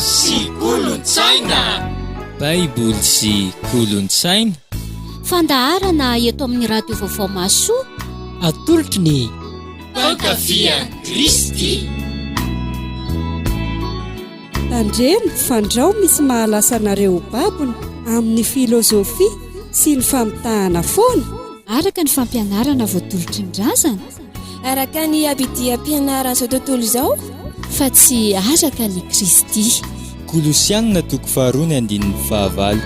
sy kolontsaina. Baiboly sy kolontsaina. Fandaharana eto amin'ny Radio Vaovao Mahasoa. Atolotry ny Mpankafy an'i Kristy. Tandremo fandrao misy mahalasa anareo ho babony amin'ny filozofia sy ny famitahana foana. Araka ny fampianarana voatolotry ny razana. Araka ny abidiam-pianaran'izao tontolo izao. Fa tsy araka an'i Kristy. Kolosiana toko faharoa ny andininy fahavalo.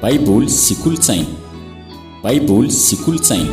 Baiboly sy kolontsaina. Baiboly sy kolontsaina.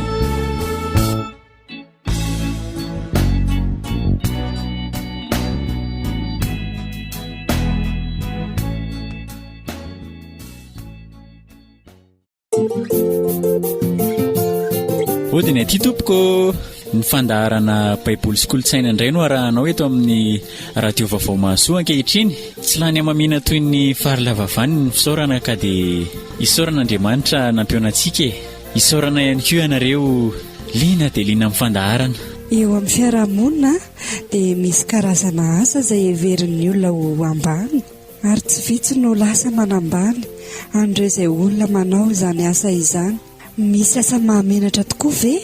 Hody ny aty tompoko. Ny fandaharana Baiboly sy kolontsaina indray no arahanao eto amin'ny Radio Vaovao Mahasoa ankehitriny. Tsy lany hamamiana toy ny fary lava vany ny fisaorana ka dia isaorana Andriamanitra nampihaona antsika e. Isaorana ihany koa ianareo liana dia liana amin'ny fandaharana. Eo amin'ny fiarahamonina dia misy karazana asa izay heverin'ny olona ho ambany. Ary tsy vitsy no lasa manambany an'ireo izay olona manao izany asa izany. Misy asa mahamenatra tokoa ve?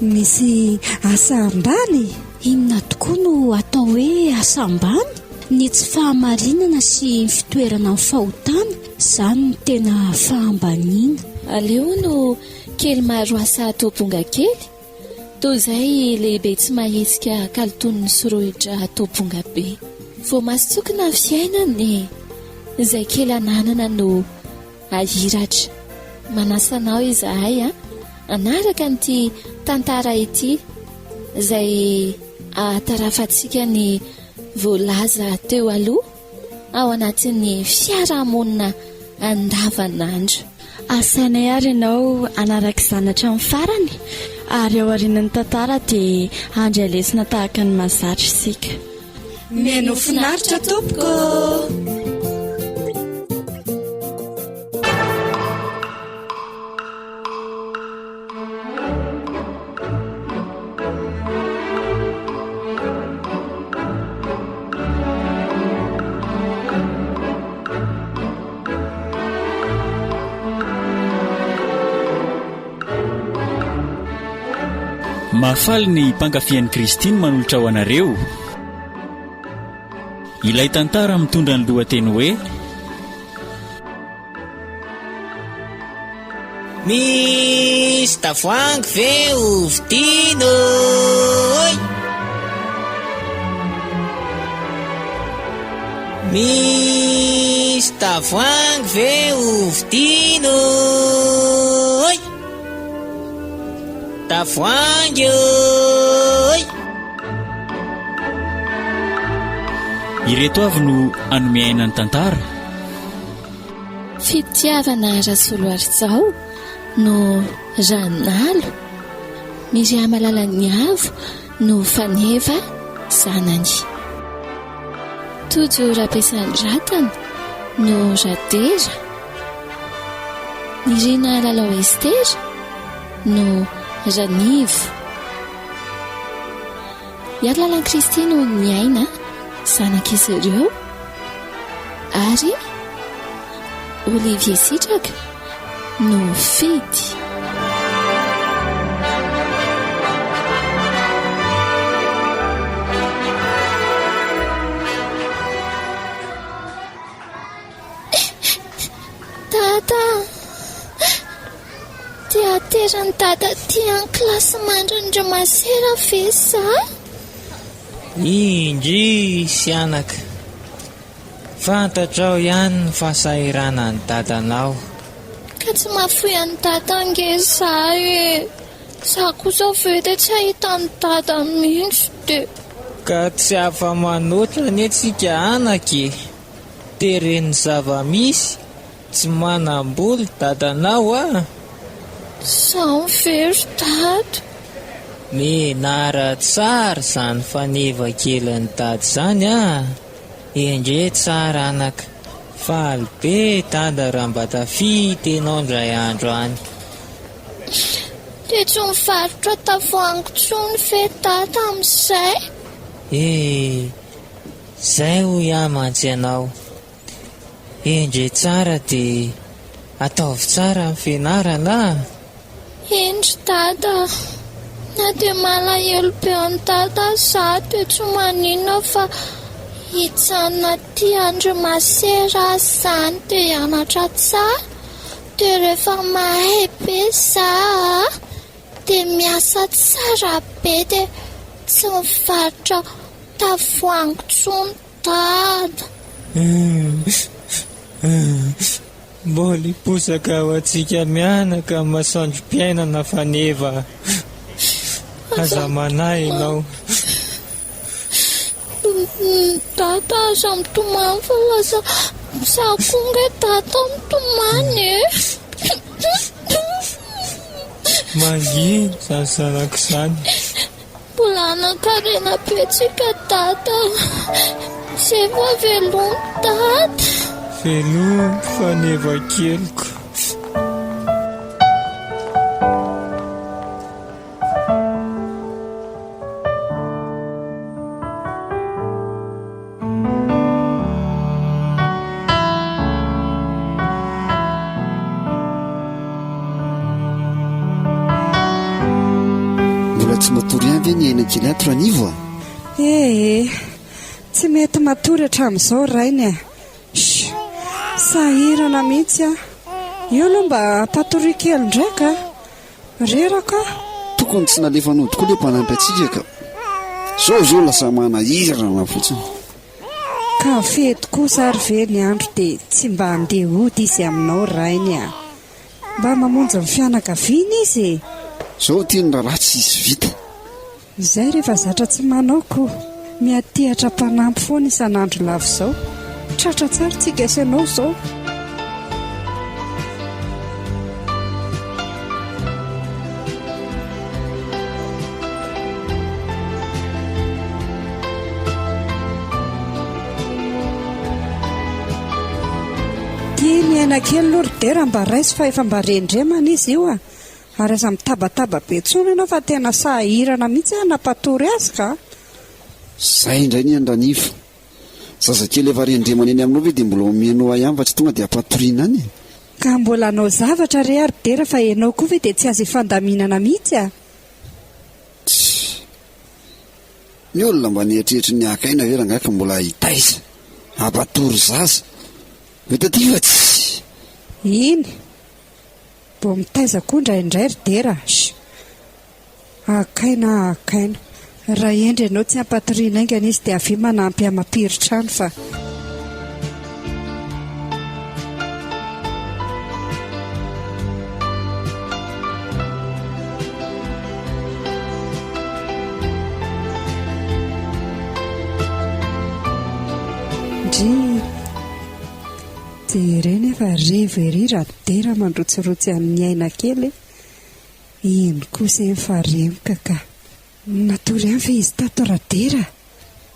Misy asa ambany? Inona tokoa no atao hoe asa ambany? Ny tsy fahamarinana sy ny fitoerana amin'ny fahotana, izany no tena fahambaniana. Aleo hono kely maro asa atao bonga kely Toy izay lehibe tsy mahetsika kalitaon'ny sorohitra atao bonga be. Voamason-tsokina ny fiainana e! Izay kely ananana no ahiratra. Manasa anao izahay hanaraka an'ity tantara ity izay ahatarafantsika ny voalaza teo aloha. ao anatin'ny fiarahamonina andavanandro. Asainay ary ianao hanaraka izany hatramin'ny farany, ary ao aorian'ny tantara dia handray lesona tahaka ny mahazatra isika. Mihainoa finaritra tompoko ô! Mahafaly ny mpankafy an'i Kristy ny manolotra ho anareo ilay tantara mitondra ny lohateny hoe Misy tavoahangy ve ho vidiana oi? Misy tavoahangy ve ho vidiana oi? Tavoahangy oi! Ireto avy no hanome aina ny tantara. Fitiavana Rasoloarijao no Ranalo, Miriamalalan'iavo no Faneva zanany. Tojo Rabesandratana no Radera, Nirina Lalao Estera no Ranivo. Iarilalan'i Kristy no niaina zanak'izy ireo ary Olivier Sitraka no Fidy. Dada a! Dia ateran'i Dada aty an-kilasimandrin'i Masera ve za? Indrisy anaka! Fantatrao ihany ny fahasahiranan'i Dadanao. Ka tsy mahafoy an'i Dada ange za e! Za kosa ve dia tsy hahita an'i Dada mihitsy dia. Ka tsy afa-manoatra anie tsika anaka e! Teren'ny zava-misy, tsy manam-bola dadanao a! Zany ve ry dada? Menara tsara izany faneva kelin'i dada izany a! Endrey tsara anaka, faly be dada raha mba tafita ianao indray andro any. Dia tsy mivarotra tavoahangy intsony ve dada amin'izay? Eh! Zay hoy aho mantsy anao. Endre tsara dia ataovy tsara ny fianarana a! Eny ry Dada a! Na dia malahelo be an'i Dada aza izaho dia tsy maninona fa hijanona aty an-dry Masera aho izany dia hianatra tsara dia rehefa mahay be izaho dia miasa tsara be dia tsy mivarotra tavoahangy intsony Dada. Mbola hiposaka ho antsika mianaka ny masoandrom-piainana Faneva a! Aza manahy ianao. Dada aza mitomany fa lasa za koa nge dada mitomany e! Mangina izany zanako izany. Mbola hanankarena be tsika dada Zay vao velomy dada. Velomy faneva keliko. Mbola tsy matory ihany ve ny aina kely ato Ranivo a? Ee, tsy mety matory hatramin'izao rainy a! Shh! Sahirana mihitsy aho. Io aloha mba ampatorio kely indray ka! Reraka aho. Tokony tsy nalefa nody koa le mpanampy antsika ka. Zao zao lasa manahirana fotsiny. Ka fety kosa ary ve ny andro dia tsy mba handeha hody izy aminao rainy a! Mba mamonjy ny fianakaviany izy e! Zao ity ny raharaha tsy hisy vita. Izay rehefa zatra tsy manao ko! Miatehatra mpanampy foana isan'andro lava izao. Tratra tsara tsika sy ianao izao. Ty ny aina kely aloha ry Dera mba raiso fa efa mba rendremana izy io a! Ary aza mitabataba be intsony ianao fa tena sahirana mihitsy aho nampatory azy ka! Zay indray ny an-dRanivo. Zazakely efa rendremana eny aminao ve dia mbola omenao ahy ihany fa tsy tonga dia ampatoriana any e? Ka mbola hanao zavatra re ary Dera fa ianao koa ve dia tsy azo ifandaminana mihitsy a! Tsia. Ny olona mba nieritreritra ny haka aina ve rangahy ka mbola hitaiza, hampatory zaza? Mety aty fa tsy. Iny. Mbô mitaiza koa indraindray ry Dera a! Sh! Haka aina haka aina. Raha hendry ianao tsy hampatoriana haingana izy dia avia manampy ahy mampiry trano fa. Ndry! Jereo nefa revo ery Radera mandrotsirotsy an'i Aina kely e! Iny kosa eny fa renoka ka! Natory ihany ve izy tato Radera?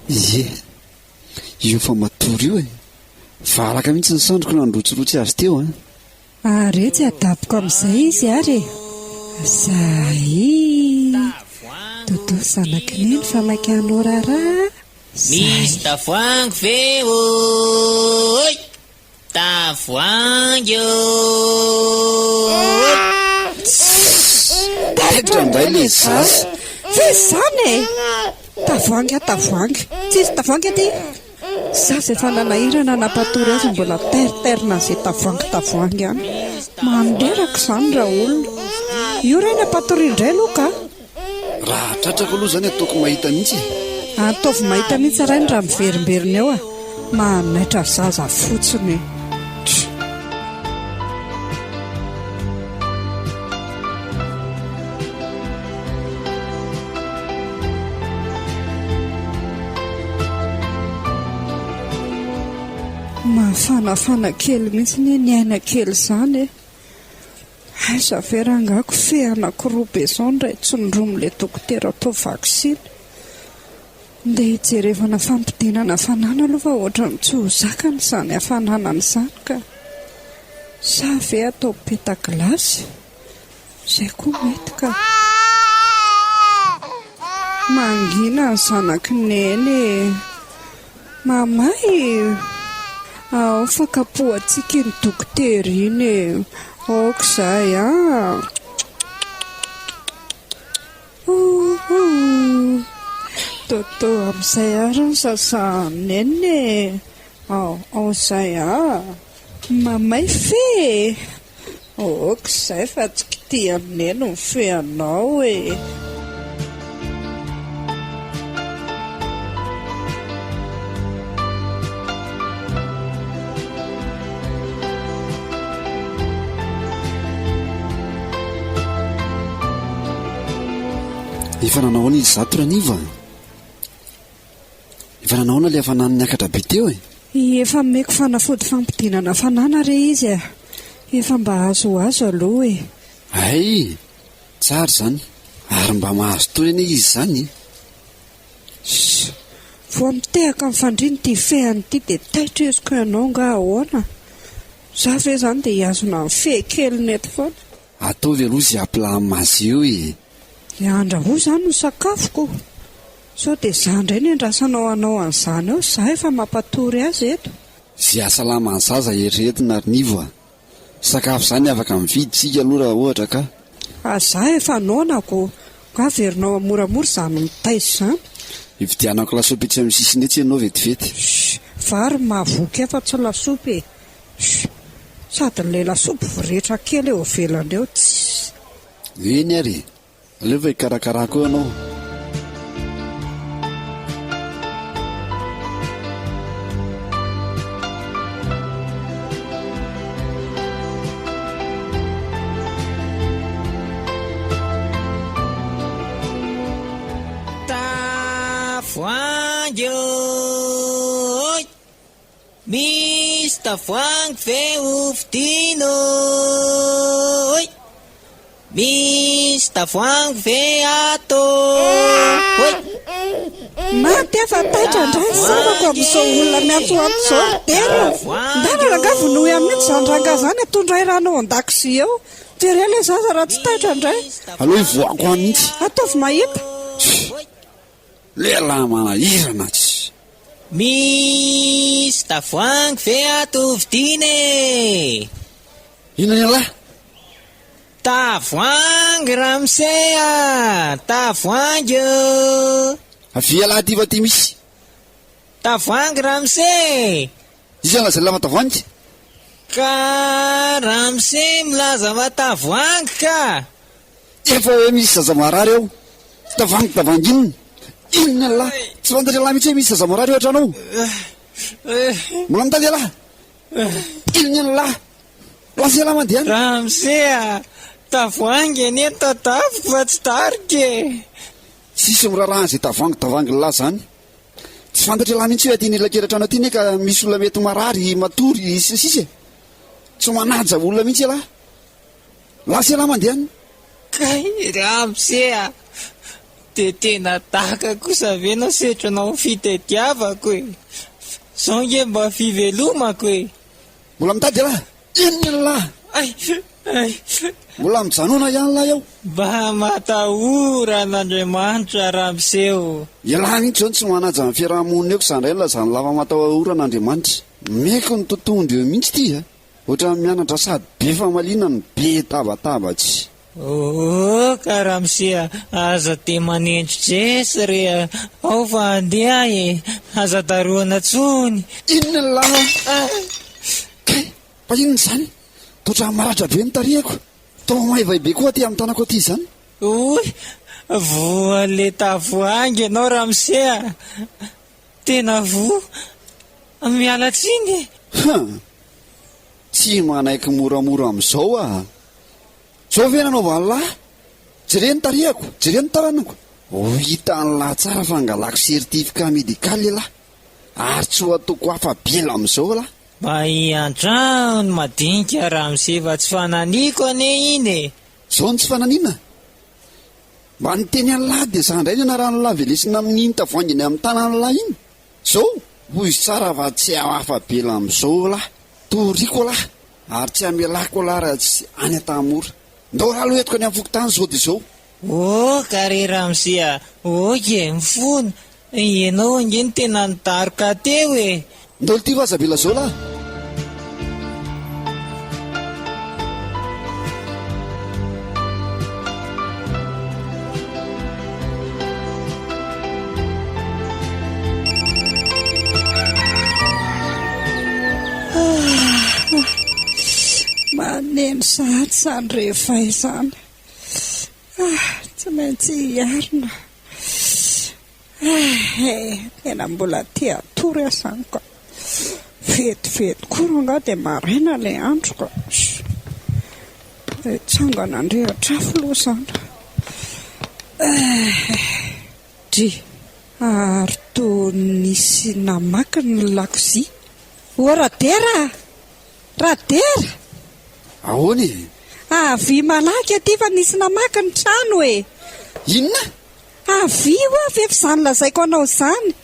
Ie! Io fa matory io e! Valaka mihitsy ny sandriko nandrotsirotsy azy teo an! Ary etsy adaboka amin'izay izy ary e! Zay! Dodo zanak'i Neny fa maika hanao raharaha a! Zay! Misy tavoahangy ve ôy? Tavoahangy ôy! Tssss! Taitra indray ilay zaza! Fa izany e! Tavoahangy a tavoahangy! Tsisy tavoahangy aty! Zaza efa nanahirana nampatory azy mbola tairitairina an'izay tavoahangy tavoahangy any. Mandreraka izany raha olona. Io re ny ampatorio indray aloha ka. Raha tratrako aloha izany ataoko mahita mihitsy e. Ataovy mahita mihitsy rainy raha miverimberina eo a. Manaitra zaza fotsiny e. Tch. Mafanafana kely mihitsy anie ny aina kely izany e. Aiza ve rangahy kofehy anankiroa be izao ndray tsindromin'ilay dokotera atao vaksiny. Ndeha hijerevana fampidinana hafanana aloha fa ohatran'ny tsy ho zakany izany hafananana izany ka. Sa ve atao peta-gilasy? Izay koa mety ka. Mangina ny zanak'i Neny e. Mamay e! Ao fa kapohantsika iny dokotera iny e! Aoka izay an! Ouh! Toto amin'izay ary ny zaza neny e! Ao, ao izay an! Mamay fe e! Ok izay fa tsy kitihan'i Neny ny feanao e! Efa nanao ahoana izy zato Raniva? Efa nanao ahoana ilay hafanany niakatra be teo e? Efa nomeko fanafody fampidinana hafanana re izy e! Efa mba azoazo aloha e! Hay! Tsara izany! Ary mba mahazo tory anie izy izany e! Ssss! Vao mitehaka amin'ny fandriana ity fehiny ity dia taitra izy ko ianao angaha ahoana? Za ve izany dia hihazona ny fehy keliny eto foana? Ataovy aloha izay hampilamina azy eo e! Andrahoy izany ny sakafoko. Sao dia izaho indray no iandrasanao hanao an'izany eo, izaho efa mampatory azy eto. Izay hahasalama ny zaza eritreretina ry Nivo a! Sakafo izany afaka mividy isika aloha raha ohatra ka. Fa izaho efa noana ko! Nga averinao moramora izany mitaiza izany? Hividianako lasopy etsy amin'ny sisiny etsy ianao vetivety. Shh! Vary mahavoky ahy fa tsy lasopy e! Shh! Sady ilay lasopy voretra kely eo ivelany eo, tss! Eny ary e! Aleo fa hikarakarako eo ianao. Tavoahangy ô! Misy tavoahangy ve ho vidiana oi? Misy tavoahangy ve ato oi? Maty aho fa taitra indray ny savako amin'izao olona miantsoantso izao ry Dera a! Ndana rangahy vonoy ahy mihitsy izany rangahy izany a! Tondray rano ao an-dakozia ao. Jereo ilay zaza raha tsy taitra indray. Aleo hivoahako any mihitsy. Ataovy mahita. Lehilahy manahirana tsy. Misy tavoahangy ve ato vidiana e? Inona ialahy? Tavoahangy ramose a! Tavoahangy ô! Avia ialahy aty fa aty misy. Tavoahangy ramose e! Iza no lazain'lah fa tavoahangy? Ka ramose milaza fa tavoahangy ka! Efa hoe misy zaza marary ao. Tavoahangy tavoahangy inona? Inona ialahy? Tsy fantatr'ialahy mihitsy hoe misy zaza marary ao an-trano ao? Mbola mitady ialahy? Inona ialahy? Lasa ialahy mandeha any. Ramose a! Tavoahangy anie no tadaviko fa tsy tarika e! Tsisy miraharaha an'izay tavoahangy tavoahangin'lah zany. Tsy fantatr'ialahy mihitsy hoe aty anelakelan-trano aty anie ka misy olona mety marary, matory, sy ny sisa e! Tsy manaja olona mihitsy ialahy. Lasa ialahy mandeha any. Kay ramose a! Dia tena daka kosa ve no setrinao fitediavako e! Zao nge mba fivelomako e! Mbola mitady ialahy? Inona ialahy? Ay! Ay! Mbola mijanona ihany lahy ao. Mba matahora an'Andriamanitra ramose o! Ialahy mihitsy izao no tsy manaja ny fiaraha-monina eo ka izany indray no lazan'ny lava matahora an'Andriamanitra. Meko ny totohondry eo mihitsy ity a! Ohatran'ny mianatra sady be famaliana no be tabataba tsy. Oh ka ramose a, aza de manendry jesy re a, ao fa handeha aho e, aza darohana tsony. Inona ny lala a? Kay, fa inona izany? Toa ohatran'ny maratra be ny tarehiko. Toa maivay be koa aty amin'ny tanako aty izany. Oy, voan'le tavoahangy ianao ramose a, tena voa. Miala tsiny e! Hum! Tsy manaiky moramora amin'izao aho. Zao ve nanaovan'lah? Jereo ny tarehako, jereo ny tanako. Ho hitan'lah tsara fa angalako certificat médical elah. Ary tsy ho ataoko afa-bela amin'izao elah. Mba hiantrano ny madinika ramose fa tsy fananiako anie iny e! Zao no tsy fananiana? Mba niteny an'lah dia za indray ny anaran'lah velesina amin'iny tavoahangy eny amin'ny tanan'lah iny. Zao hoy izy tsara fa tsy afa-bela amizao lah, toriko lah ary tsy hamelako lah raha tsy any Antanimora. Ndao lah aloha entiko any amin'ny fokontany zao dia zao. Ok re ramose a, ok e, mifona. Ianao ange no tena nidaroka teo e! Ndao ity fa aza avela zao lahy. Maneno sahady izany rehefa izany. Ah, tsy maintsy hiarina. Eh, tena mbola te hatory aho izany ka. Vetivety koa rangahy dia maraina ilay andro ka. Hitsangana handrehitra afo aloha izany. Eh, dry, ary toa nisy namaky ny lakozia. O Radera a! Radera! Ahoana e? Avia malaky aty fa nisy namaky ny trano e! Inona? Avia hoa ve f'izany lazaiko anao izany?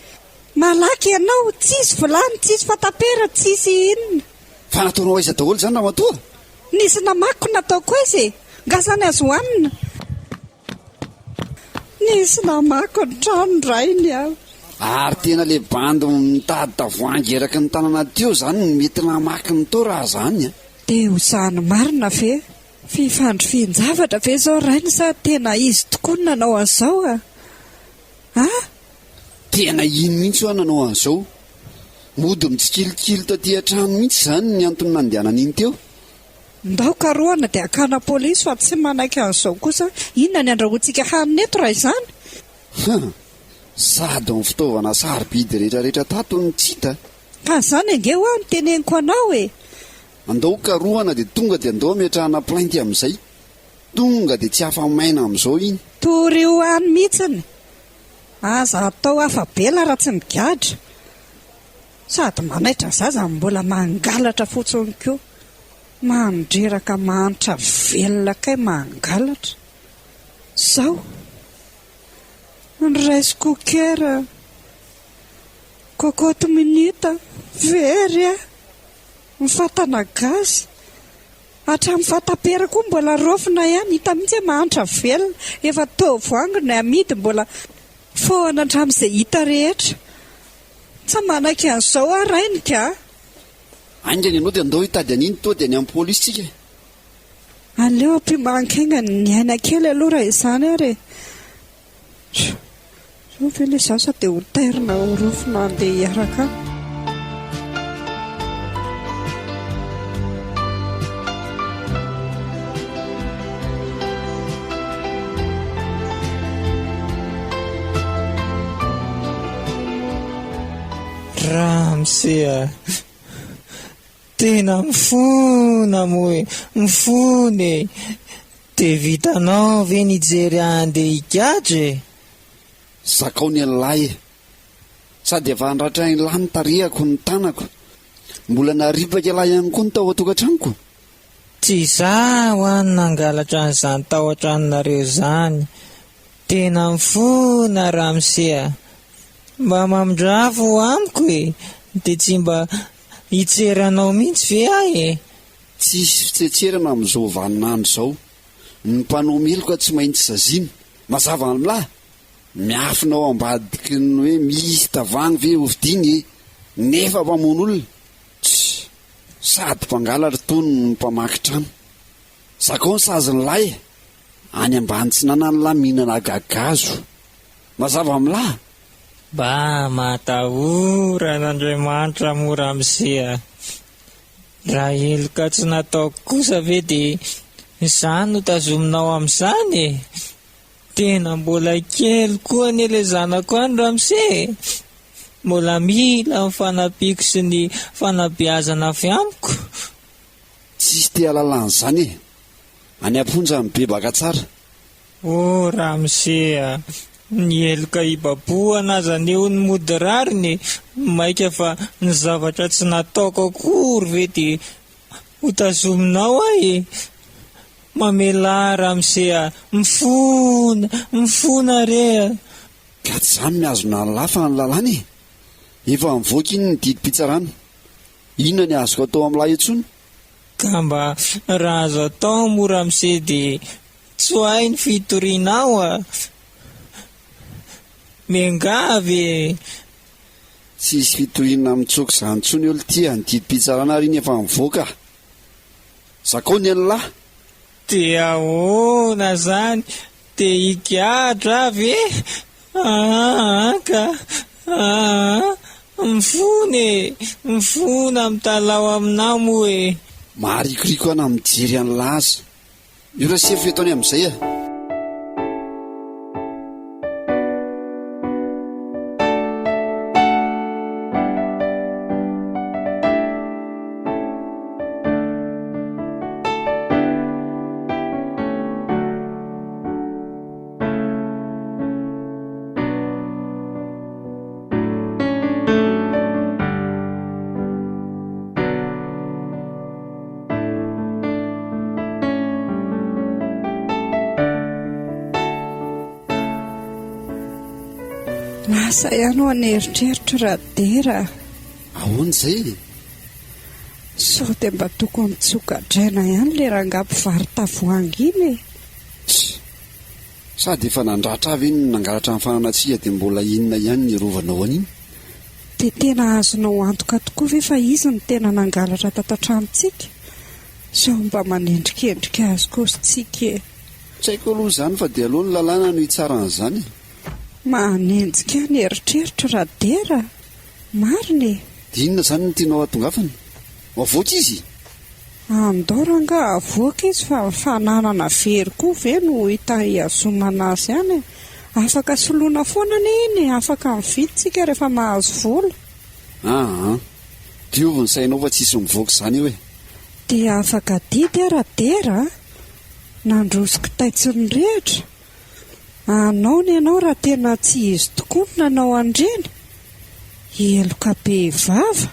Malaky ianao, tsisy vilany, tsisy fatapera, tsisy inona. Fa nataonao aiza daholo izany ramatoa? Nisy namakiko nataoko aiza e? Nga zany azo hohanina? Nisy namaky ny trano rainy a! Ary tena le bandy mitady tavoahangy eraky ny tanana teo zany no mety namaky ny tao raha zany a! Dia ho zany marina ve? Fifandrifian-javatra ve izao rainy sa tena izy tokoa no nanao an'izao a? A! Tena iny mihitsy hoa nanao an'izao. Mody mitsikilikily taty an-trano mihitsy izany ny antony nandehanany iny teo. Ndao karohana dia hakana polisy fa tsy manaiky an'izao kosa. Inona ny andrahoantsika hanina eto raha izany? Hum! Sady ny fitaovana sarobidy rehetrarehetra tato no tsy hita. Ka izany ange hoa no teneniko anao e! Andao karohana dia tonga dia andao ametrahana plainte amin'izay. Tonga dia tsy afa-maina amin'izao iny. Torio any mihitsiny. Aza atao afa-bela raha tsy migadra. Sady manaitra zaza no mbola mangalatra fotsiny koa. Mandreraka mahantra velona kay mangalatra. Zao. Ny rice cooker, cocotte minute, very a! Ny fatana gaz, hatramin'ny fatapera koa mbola raofina ihany, hita mihitsy hoe mahantra velona, efa tavoahangy no amidy mbola fohana hatramin'izay hita rehetra. Tsy manaiky an'izao aho Rainiky a! Haingana ianao dia andao hitady an'iny toa dia any amin'ny polisy tsika e! Aleo ampimahan-kaingana ny aina kely aloha raha izany ary e! Zao ve le zaza dia ho tairina ho rofina handeha hiaraka any? Ramose a! Tena mifona moa e! Mifona e! Dia vitanao ve ny hijery ahy handeha higadra e? Zakao ny an'lahy e! Sady efa handratra an'lahy ny tarehako, ny tanako. Mbola naripaka ialahy ihany koa ny tao an-tokantranoko. Tsy izaho an no nangalatra an'izany tao an-tranonareo izany. Tena mifona ramose a! Mba mamindrafo amiko e! Dia tsy mba hitsera anao mihitsy ve aho e? Tsisy fitsetserana amin'izao vaninandro izao. Ny mpanao meloka tsy maintsy saziana. Mazava amin'lah? Miafina ao ambadiky ny hoe misy tavoahangy ve hovidiana e? Nefa mpamono olona? Tsia. Sady mpangalatra itony no mpamaky trano. Zakao ny sazin'lah e! Any ambany tsinanan'lah mihinana gagazo. Mazava amin'lah? Mba matahora an'Andriamanitra moa ramose a! Raha heloka tsy nataoko kosa ve dia izaho no tazominao amin'izany e? Tena mbola kely koa anie ilay zanako any ramose e! Mbola mila ny fanampiako sy ny fanabeazana avy amiko. Tsisy te hahalala an'izany e! Any am-ponja mibebaka tsara. Oh ramose a! Ny heloka hibabohana aza anie hono mody rariny e! Maika fa ny zavatra tsy nataoko akory ve dia ho tazominao aho e! Mamelà ramose a! Mifona! Mifona re a! Ka tsy za no mihazona an'lah fa ny lalàna e! Efa mivoaka iny ny didim-pitsarana. Inona ny azoko atao amin'lah intsony? Ka mba raha azo atao moa ramose dia tsoahy ny fitorianao a! Miangavy e! Tsy hisy fitoriana mitsoaka izany intsony eo lty a, ny didim-pitsarana ary iny efa nivoaka. Zakao ny an'lah! Dia ahoana zany? Dia higadra ve? Aa ka! Aa! Mifona e! Mifona mitalaho aminao moa e! Maharikoriko ana mijery an'lah aza. Io rasefo eto any amin'izay a! Lasa ihany ho an'eritreritro Radera a! Ahoana izay e? Sao dia mba tokony tsy ho gadraina ihany ilay rangahy mpivaro-tavoahangy iny e? Tsia! Sady efa nandratra avy iny nangalatra ny fananantsika dia mbola inona ihany ny hirovanao an'iny? Dia tena azonao antoka tokoa ve fa izy no tena nangalatra tato an-tranontsika? Sao mba manendrikendrika azy kosa tsika e? Tsy haiko aloha izany fa dia aleo ny lalàna no hitsara an'izany e! Manenjika ny eritreritro Radera a! Marina e! Dia inona izany no tianao hahatongavana? Ho avoaka izy? Andao rangaha avoaka izy fa ny fananana very koa ve no hita hihazomana azy any e! Afaka soloina foana anie iny e! Afaka mividy tsika rehefa mahazo vola. Aa! Diovy ny sainao fa tsisy mivoaka izany eo e! Dia afaka adidy aho Radera a! Nandroso kitay tsy nirehitra. Anao ny anao raha tena tsy izy tokoa no nanao an'ireny? Heloka be vava!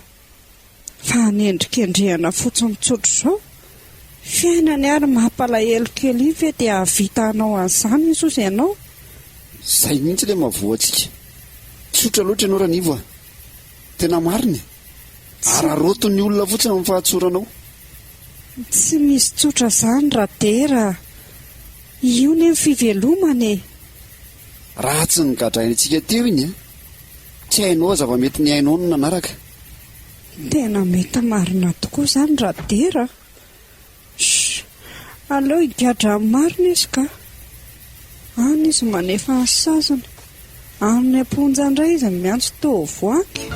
Fa hanendrikendrehana fotsiny tsotr'izao? Fiainany ary mampalahelo kely iny ve dia hahavita hanao an'izany izy ozy ianao? Zay mihitsy le mahavoa antsika. Tsotra loatra ianao Ranivo a! Tena marina e! Araraotin'ny olona fotsiny amin'ny fahatsoranao. Tsy misy tsotra zany Radera a! Io ne ny fivelomana e! Raha tsy nogadraintsika teo iny a! Tsy hainao aza fa mety ny ainao no nanaraka. Tena mety marina tokoa izany Radera a! Shh! Aleo higadra amin'ny marina izy ka! Any izy manefa ny saziny. Any am-ponja indray izy miantso tovoaky.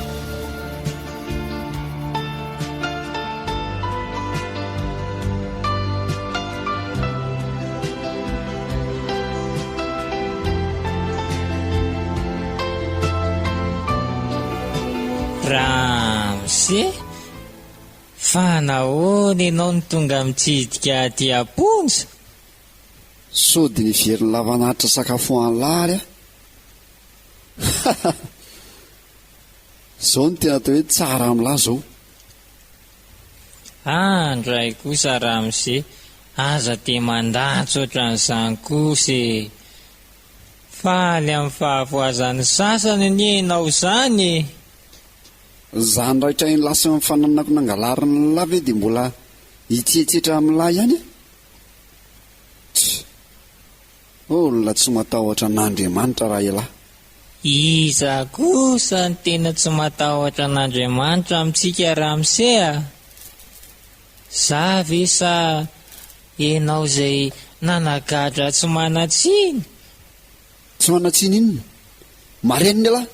Ramose, fa nahoana ianao no tonga mitsidika aty am-ponja? Sao dia niverina lavan'Atra sakafo an'lah ary aho? Hahaha! Zao no tena atao hoe tsara amin'lah zao. Ah ndray kosa ramose, aza dia mandatsa ohatran'izany kosa e! Faly amin'ny fahavoazan'ny sasany anie ianao izany e! Zany raitra iny lasa ny fananako nangalarin'lah ve dia mbola hitsetsetra amin'lah ihany e? Tch! Olona tsy matahotra an'Andriamanitra raha elah. Iza kosa no tena tsy matahotra an'Andriamanitra amintsika ramose a? Za ve sa enao izay nanagadra tsy manan-tsiny? Tsy manan-tsiny inona? Marenina elah!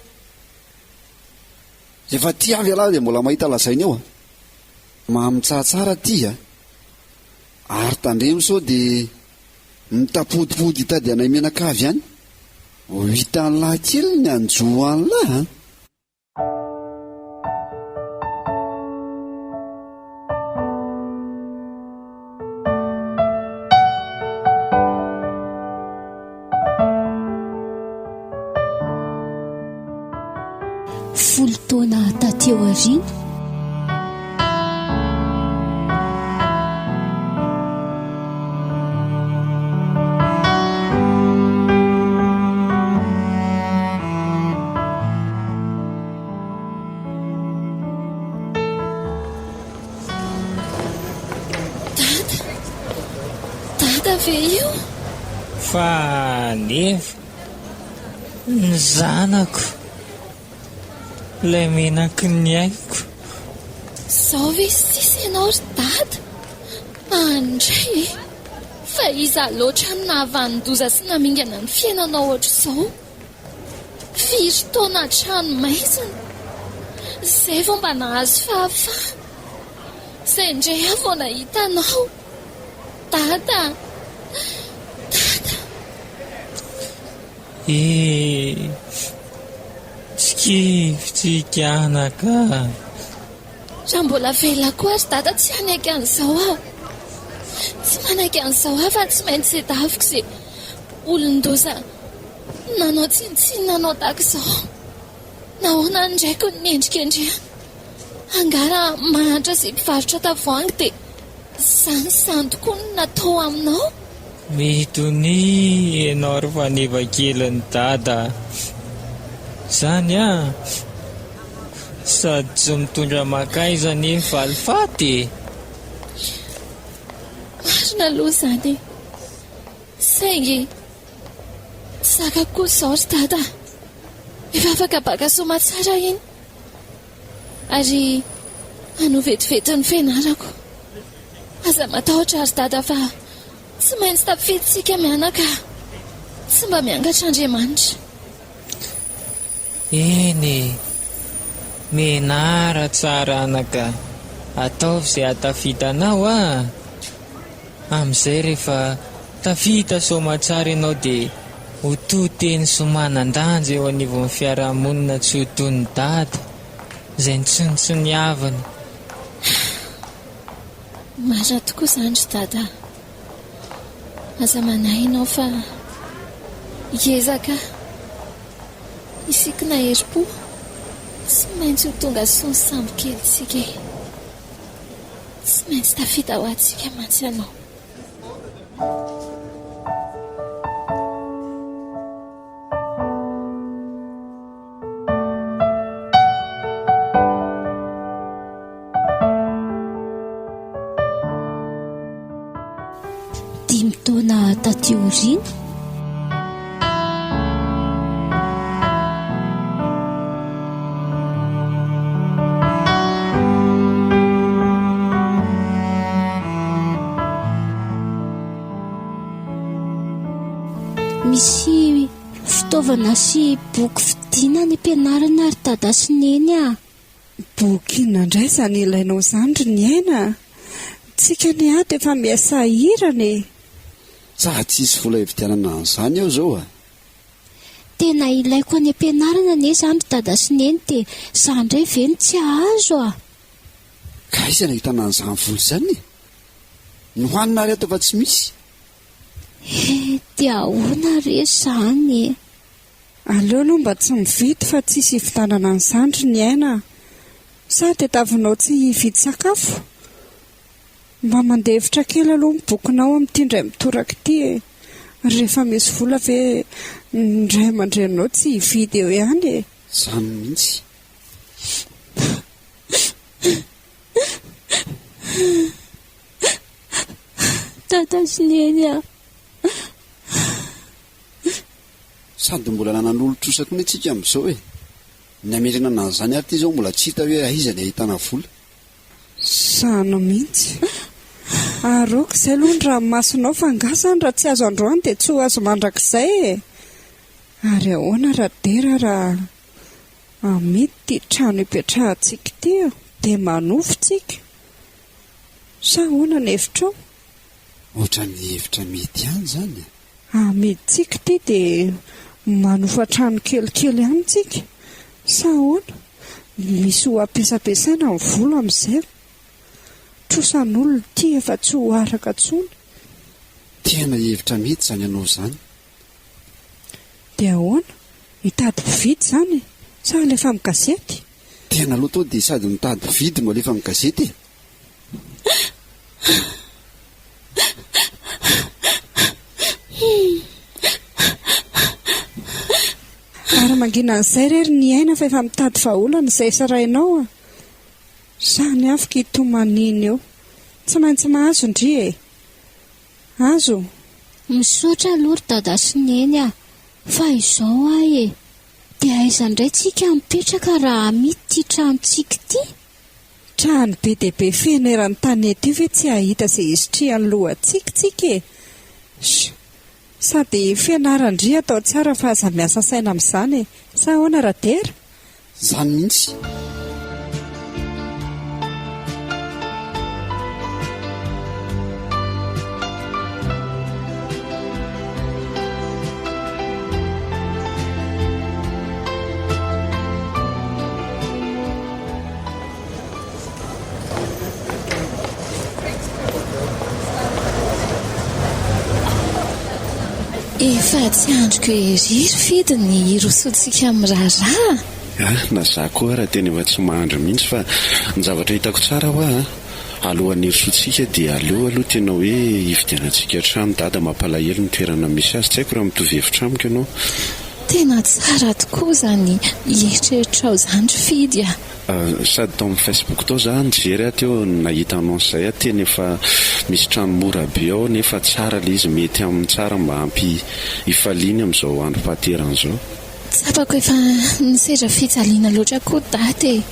Efa aty avy elah dia mbola mahita lazaina eo a! Mamitsaha tsara aty a! Ary tandremo sao dia mitapodipody hitady anay mianakavy any. Ho hitan'lah kely ny hanjo an'lah an! Folo taona taty aoriana. Dada! Dada ve io? Fa nefa. Ny zanako, ilay menaky ny aiko. Izao ve sisa ianao ry Dada? Andray e! Fa iza loatra no nahavanon-doza sy namingana ny fiainanao ohatr'izao? Firy taona an-trano maizina, izay vao mba nahazo fahafahana. Izay indray aho vao nahita anao. Dada a! Dada! Eh! Tsy kivy tsika anaka a! Raha mbola velona koa ry Dada tsy hanaiky an'izao aho. Tsy manaiky an'izao aho fa tsy maintsy tedaviko izay olon-doza nanao tsinontsinona anao tahaka izao. Nahoana ny raiko no nendrikendrehana? Angaha raha mahantra sy mpivarotra tavoahangy dia izany sy izany tokoa no natao aminao? Mitonia ianao ry faneva kelin'i Dada a! Izany an! Sady tsy mitondra mankaiza anie ny valifaty e! Marina aloha izany e! Saingy tsy zakako kosa izao ry Dada a! Efa afaka baka soamatsara iny. Ary hanohy vetivety ny fianarako. Aza matahotra ry Dada fa tsy maintsy tafiditsika mianaka. Tsy mba miangatra Andriamanitra. Eny e! Mianara tsara anaka, ataovy izay hahatafita anao a! Amin'izay rehefa tafita soamatsara ianao dia ho to teny sy manan-danja eo anivon'ny fiarahamonina tsy ho toy ny dada izay nitsinontsiniavina. Marina tokoa izany ry dada a! Aza manahy ianao fa hiezaka aho hisikina herim-po, tsy maintsy ho tonga soa ny sambo kelintsika e! Tsy maintsy tafita ho antsika mantsy ianao. Dimy taona taty aoriana. Misy fitaovana sy boky vidiana any am-pianarana ry Dada sy Neny a! Boky inona indray izany ilainao izany ry Niaina a! Tsika anie ato efa miha-sahirana e! Sa tsisy vola hividianana an'izany eo izao a! Tena ilaiko any am-pianarana anie izany ry Dada sy Neny dia za indray ve no tsy hahazo a! Ka aiza no ahitana an'izany vola izany e? Ny hohanina ary ato efa tsy misy. He, dia ahoana re izany e? Aleo aloha mba tsy mividy fa tsisy hividanana an'izany ry Niaina a! Sa tediavinao tsy hividy sakafo? Mba mandefitra kely aloha ny bokinao amin'ity indray mitoraka ity e! Rehefa misy vola ve ny ray aman-dreninao tsy hividy eo ihany e? Izany mihitsy. Dada sy Neny a! Sady mbola nanan'olon-trosa koa anie tsika amin'izao e! Ny hamerenana an'izany ary ity izao mbola tsy hita hoe aiza ny ahitana vola. Zany mihitsy. Ary ok izay aloha ny ranomasonao fa angaha izany raha tsy azo androany dia tsy ho azo mandrakizay e! Ary ahoana Radera raha amidy ity trano ipetrahantsika ity dia manofa tsika? Sa ahoana ny hevitrao? Ohatran'ny hevitra mety ihany izany e! Amidintsika ity dia manofa trano kelikely ihany tsika sa ahoana? Misy ho ampiasampiasaina ny vola amin'izay. Trosan'olona ity efa tsy ho araka intsony. Tena hevitra mety izany anao izany. Dia ahoana? Hitady mpividy izany sa alefa amin'ny gazety? Tena aloha toa dia sady mitady mpividy no alefa amin'ny gazety e! Ary mangina an'izay re ry Niaina fa efa mitady vahaolana izay sarahinao a! Samy afaka hitomaniana eo. Tsy maintsy mahazo ndry e! Azo? Misaotra aloha ry Dada sy Neny a! Fa izao aho e, dia aiza indray tsika mipetraka raha amidy ity tranontsika ity? Trano be dia be feno eran'ny tanety io ve tsy hahita izay hisitrihan'ny lohantsika tsika e? Sh! Sady fianaran-dry atao tsara fa aza miasa saina amin'izany e! Sa ahoana Radera? Zany mihitsy. Efa tsy andriko ery ry Fidy ny hirosoantsika amin'ny raharaha. Ah, na za koa ara tena efa tsy mahandry mihitsy fa ny zavatra hitako tsara hoa an, alohan'ny hirosoantsika dia aleo aloha tena hoe hividianantsika trano, dada mampalahelo ny toerana misy azy, tsy haiko raha mitovy hevitra amiko ianao. Tena tsara tokoa izany eritreritrao izany ry Fidy a! Sady tao amin'ny Facebook tao za nijery aho teo nahita annonce zay aho tena efa misy trano mora be ao nefa tsara le izy mety aminy tsara mba ampy hifaliany amin'izao androm-pahaterany izao. Tsapako efa nisedra fijaliana loatra koa dada e!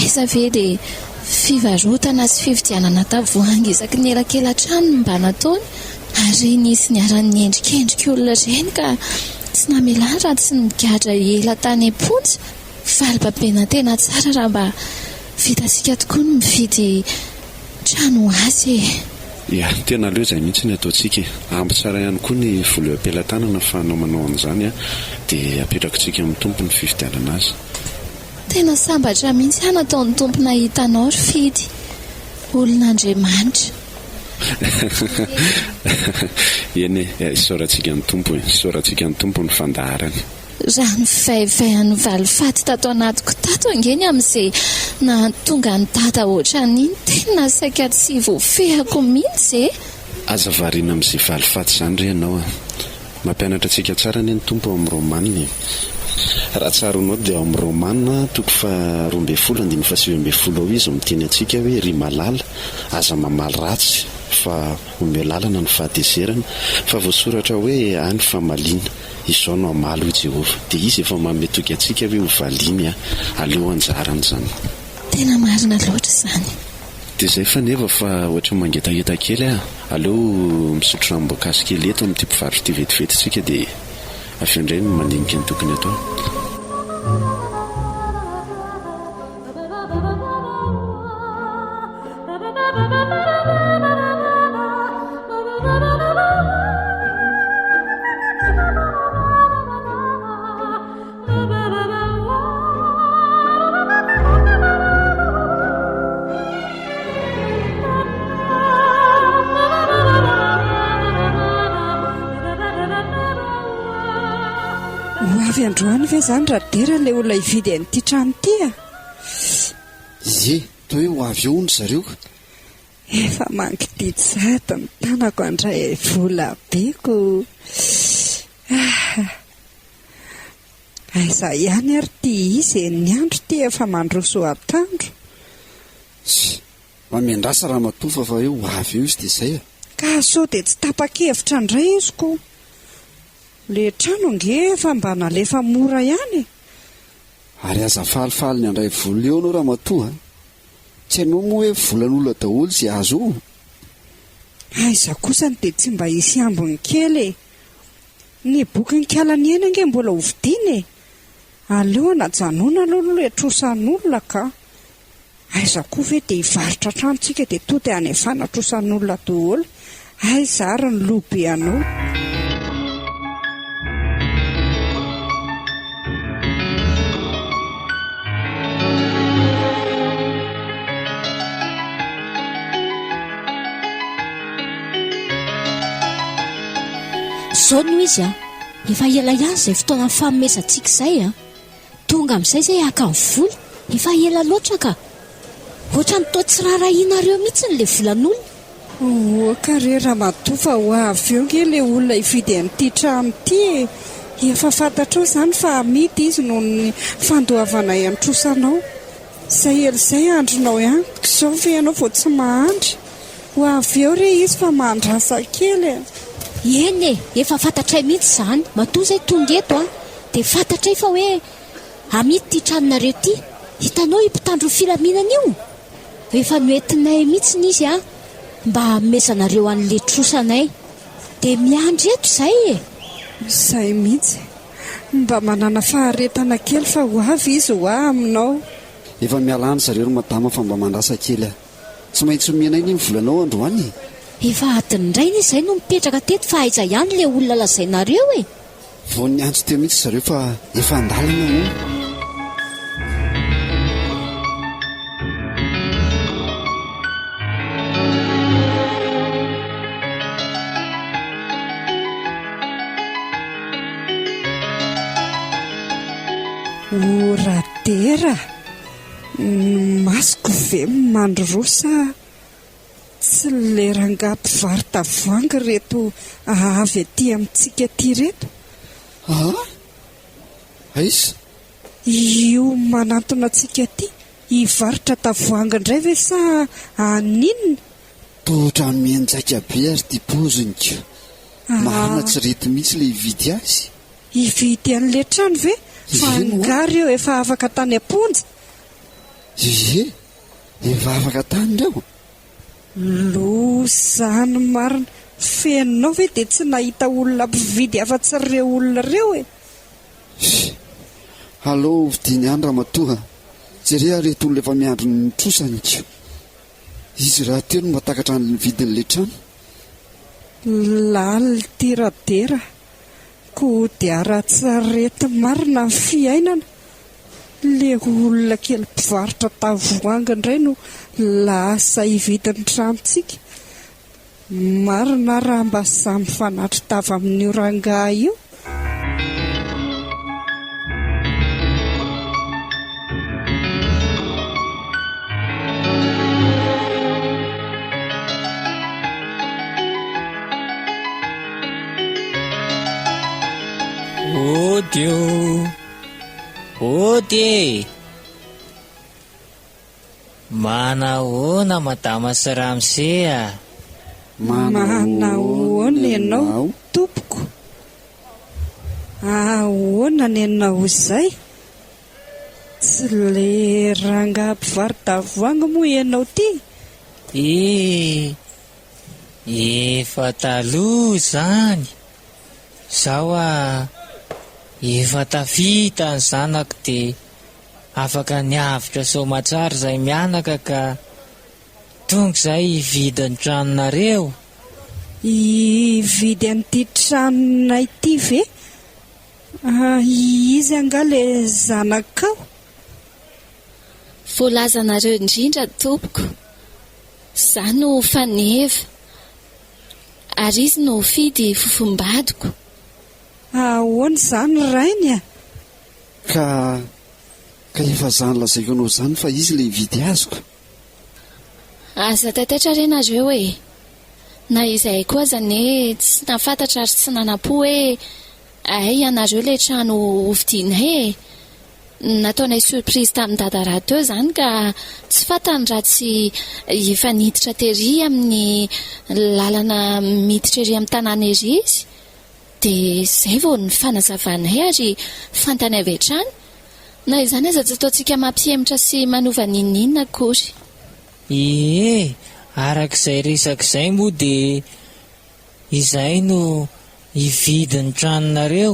Aiza ve dia fivarotana sy fividianana tavoahangy isaky ny elakela-trano no mba nataony ary nisy niharan'ny endrikendrik'olona ireny ka tsy namelany raha tsy nigadra ela tany am-ponja. Valibabena tena tsara raha mba vitantsika tokoa ny mividy trano ho azy e! Ya, tena aleo izay mihitsy ny ataontsika e! Ampy tsara ihany koa ny vola eo am-pelatanana ahafahanao manao an'izany an, dia apetrakontsika amin'ny Tompo ny fividianana azy. Tena sambatra mihitsy aho nataon'ny Tompo nahita anao ry Fidy, olon'Andriamanitra. Eny e, isaorantsika ny Tompo e, isaorantsika ny Tompo ny fandaharany. Raha nivaivaian'ny valifaty tato anatiko tato ange ny amin'izay nahatonga an'i Dada ohatran'iny tena saika tsy voafehako mihitsy e! Aza variana amin'izay valifaty izany re ianao a! Mampianatra antsika tsara anie ny Tompo ao amin'ny Romana e! Raha tsaroanao dia ao amin'ny Romana toko faha 12 andininy faha 19 ao izy miteny antsika hoe ry malala aza mamaly ratsy fa omeo lalana ny fahatezerana fa voasoratra hoe ahy ny famaliana. Izao no hamaly, hoy Jehovah. Dia izy efa manome toky antsika hoe hovaliany aho. Aleo anjarany izany. Tena marina loatra izany. Dia izay faneva fa ohatran'ny mangetaheta kely aho. Aleo misotro ranom-boankazo kely eto amin'ity mpivarotra ity vetivety isika dia avy eo indray mandinika ny tokony hatao. Ho avy androany ve izany Radera ilay olona hividy an'ity trano ity a? Ie, toa hoe ho avy eo hono zareo ka. Efa mangididy sahady ny tanako handray vola be ko. Ah! Aiza ihany ary ity izy e, ny andro ity efa mandroso ho atoandro. Tsia, mba miandrasa ramatoa fa fa hoe ho avy eo izy dia izay a. Ka sao dia tsy tapa-kevitra indray izy ko. Ilay trano ange efa mba nalefa mora ihany e. Ary aza falifaly ny handray vola eo anao ramatoa a! Tsy hainao moa hoe volan'olona daholo izay azo eo? Aiza kosany dia tsy mba hisy ambiny kely e! Ny bokin'i Kalaniaina ange mbola ho vidiana e! Aleo anajanona aloha ilay trosan'olona ka! Aiza koa ve dia hivarotra trano tsika dia to dia hanefana trosan'olona daholo, aiza ary ny loha be anao. Izao no izy an, efa ela ihany izay fotoana nifanomezantsika izay an. Tonga amin'izay izay haka ny vola, efa ela loatra ka. Ohatran'ny toa tsy raharahianareo mihitsy ilay volan'olona. Oka re ramatoa fa ho avy eo nge ilay olona hividy an'ity trano ity e! Efa fantatrao izany fa amidy izy noho ny fandoavanay ny trosanao. Izay ela izay andrinao ihany, izao ve ianao vao tsy mahandry? Ho avy eo re izy fa mahandrasa kely e! Eny e, efa fantatray mihitsy izany. Matoa izay tonga eto an, dia fantatray fa hoe amidy ity tranonareo ity. Hitanao io mpitandro ny filaminana io? Efa noentinay mihitsy izy an, mba hanomezanareo an'ilay trosanay. Dia miandry eto izay e! Izay mihitsy. Mba manàna faharetana kely fa ho avy izy hoa aminao. Efa miala any zareo ry madama fa mba mandrasa kely a. Tsy maintsy omenay anie ny volanao androany e! Efa adiny indray anie izay no mipetraka teto fa aiza ihany ilay olona lazainareo e! Vao niantso teo mihitsy zareo fa efa an-dalana hono. O Radera! Ny masoko ve mandroa sa tsy le rangahy mpivaro-tavoahangy ireto avy aty amintsika aty ireto? Aa! Aiza? Io manantona antsika aty hivarotra tavoahangy indray ve sa haninona? Toa ohatran'ny mianjaika be ary ity paoziny ko! Marina tsy rety mihitsy ilay hividy azy. Hividy an'ilay trano ve? Fa angaha ireo efa afaka tany am-ponja? Ie, efa afaka tany ireo. Loza izany marina! Fenao ve dia tsy nahita olona mpividy afa-tsy ireo olona ireo e? Fy! Aleo hovidiany ihany ramatoa a! Jereo ary ireto olona efa miandry ny trosany ko! Izy rahateo no mahatakatra ny vidin'ilay trano. Lalina ity Radera Koa dia ara-tsarety marina ny fiainana, le olona kely mpivarotra tavoahangy indray no lasa hividy ny tranontsika. Marina raha mba samy mifanatri-tava amin'io rangahy io. Ody o! Ody e! Manahoana madama sy ramose a! Manahoana ianao tompoko? Ahoana ny anao izay? Tsy le rangahy mpivaro-tavoahangy moa ianao ity? Eh! Efa taloha izany, zao ah efa tafita ny zanako dia afaka niavotra soamatsara izay mianaka ka tonga izay hividy ny tranonareo. Hividy an'ity tranonay ity ve? Izy angaha le zanakao? Voalazanareo indrindra tompoko. Za no faneva. Ary izy no fidy fofombadiko. Ahoana izany rainy a? Ka ka efa zany lazaiko anao zany fa izy le hividy azoko. Aza taitaitra re nareo e! Na izahay koa aza anie tsy nahafantatra ary tsy nanam-po hoe hay ianareo ilay trano hovidianay e! Nataonay surprise tamin'i Dada rahateo izany ka tsy fantany raha tsy efa niditra tery amin'ny lalana miditra ery amin'ny tanàna ery izy. Dia izay vao nifanazavanay ary fantany avy hatrany. Na izany aza tsy ataontsika mampihemotra sy manova n'inon'inona akory. Ie, araka izay resaka izay moa dia izay no hividy ny tranonareo.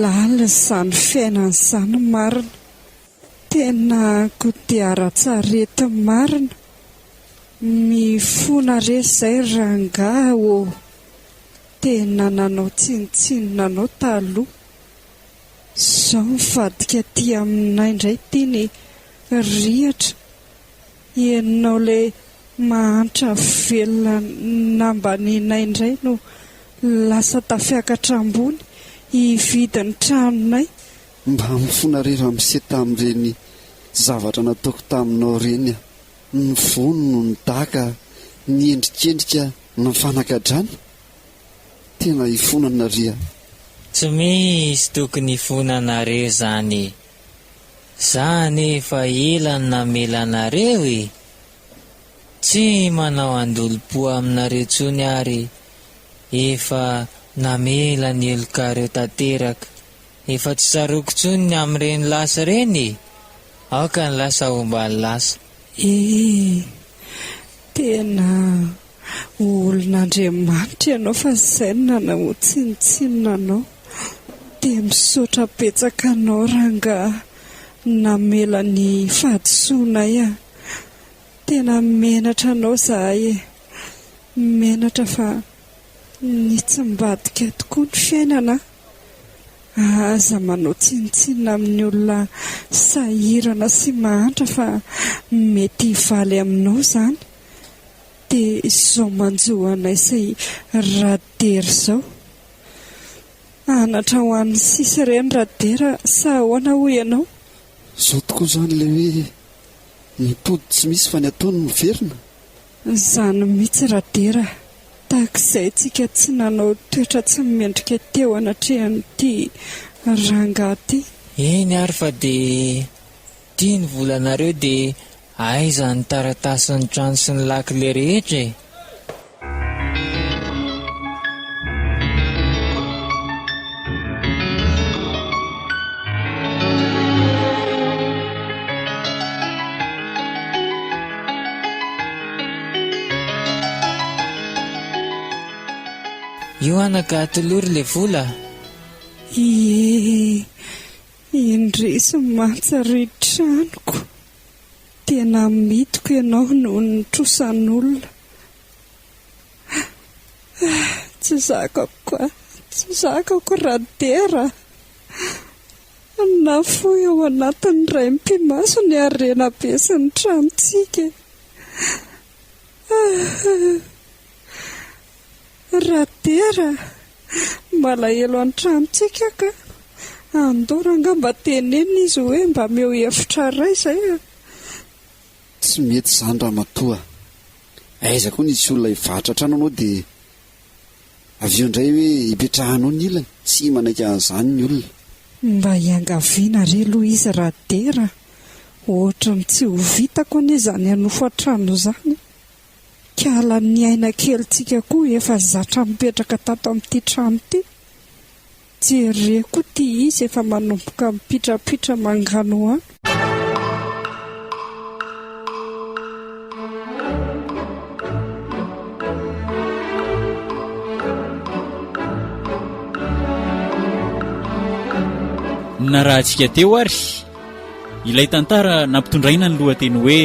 Lalina izany fiainana izany marina. Tena kodiaran-tsarety marina. Mifona re zay rangaha ô! Tena nanao tsinontsinona anao taloha. Zao mivadika aty aminay ndray ty ny rihatra. Ianao le mahantra velona nambaninay ndray no lasa tafiakatra ambony hividy ny tranonay. Mba mifona re ramose tamin'ireny zavatra nataoko taminao ireny aho. Ny vono no nidaka. Ny endrikendrika ny fanagadrana? Tena hifonana ry a! Tsy misy tokony hifonanareo zany e! Za anie efa ela no namela anareo e! Tsy manao andolom-po aminareo tsony ary efa namela ny helokareo tanteraka. Efa tsy tsaroako tsony ny amin'ireny lasa ireny e! Aoka ny lasa homba ny lasa. Eh! Tena olon'Andriamanitra ianao fa izay no nanao tsinontsinona anao. Dia misaotra betsaka anao rangahy namela ny fahadisoanay a! Tena menatra anao izahay e! Menatra fa nitsimbadika tokoa ny fiainana a! Aza manao tsinontsinona amin'ny olona sahirana sy mahantra fa mety hivaly aminao izany. Dia izao manjo anay sy Radera izao. Anatra ho an'ny sisa ireny Radera sa ahoana hoy ianao? Izao tokoa izany ilay hoe ny tody tsy misy fa ny atao no miverina? Izany mihitsy Radera a! Tahaka izay tsika tsy nanao toetra tsy mendrika teo anatrehan'ity rangahy ity. Eny ary fa dia ity ny volanareo dia aiza ny taratasin'ny trano sy ny lakile rehetra e? Io anaka atolory le vola a! Ie, indrisy mantsy ry tranoko, tena amidiko ianao noho ny trosan'olona. Tsy zakako a, tsy zakako Radera a! Nafoy ao anatin'ny raim-pimaso ny harena be sy ny tranontsika e! Radera a! Malahelo an-tranontsika aho ka! Andao rangahy mba tenenina izy hoe mba ameo hevitra iray izay a! Tsy mety izany ramatoa a! Aiza koa nisy olona hivarotra trano anao dia avy eo indray hoe hipetrahanao ny ilany? Tsy manaiky an'izany ny olona. Mba iangaviana re aloha izy Radera a! Ohatran'ny tsy ho vitako anie izany hanofa trano izany. Kala ny aina kelintsika koa efa zatra mipetraka tato amin'ity trano ity. Jereo koa ity izy efa manomboka mipitrapitra manganohano. Narahantsika teo ary ilay tantara nampitondraina ny lohateny hoe.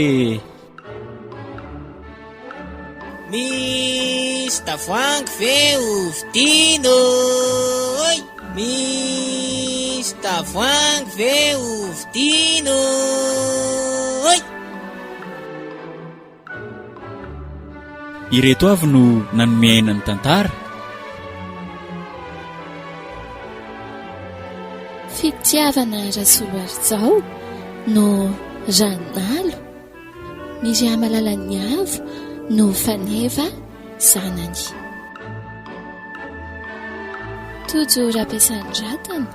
Misy tavoahangy ve ho vidiana oi? Misy tavoahangy ve ho vidiana oi? Ireto avy no nanome aina ny tantara. Fitiavana Rasoloarijao no Ranalo. Miriamalalan'ny Avo no Faneva zanany. Tojo Rabesanindratana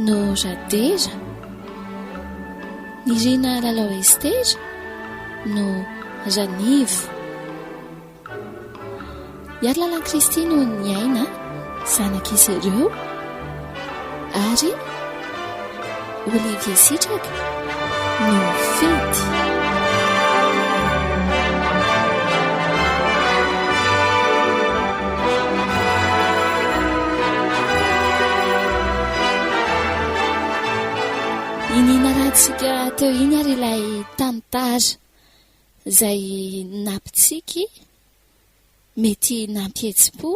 no Radera. Nirina Lalao Estera no Ranivo. Iarilalan'i Kristy no niaina, zanak'izy ireo, ary Olivier Sitraka no Fety. Iny narahantsika teo iny ary ilay tantara. Izay nampitsiky, mety nampihetsi-po,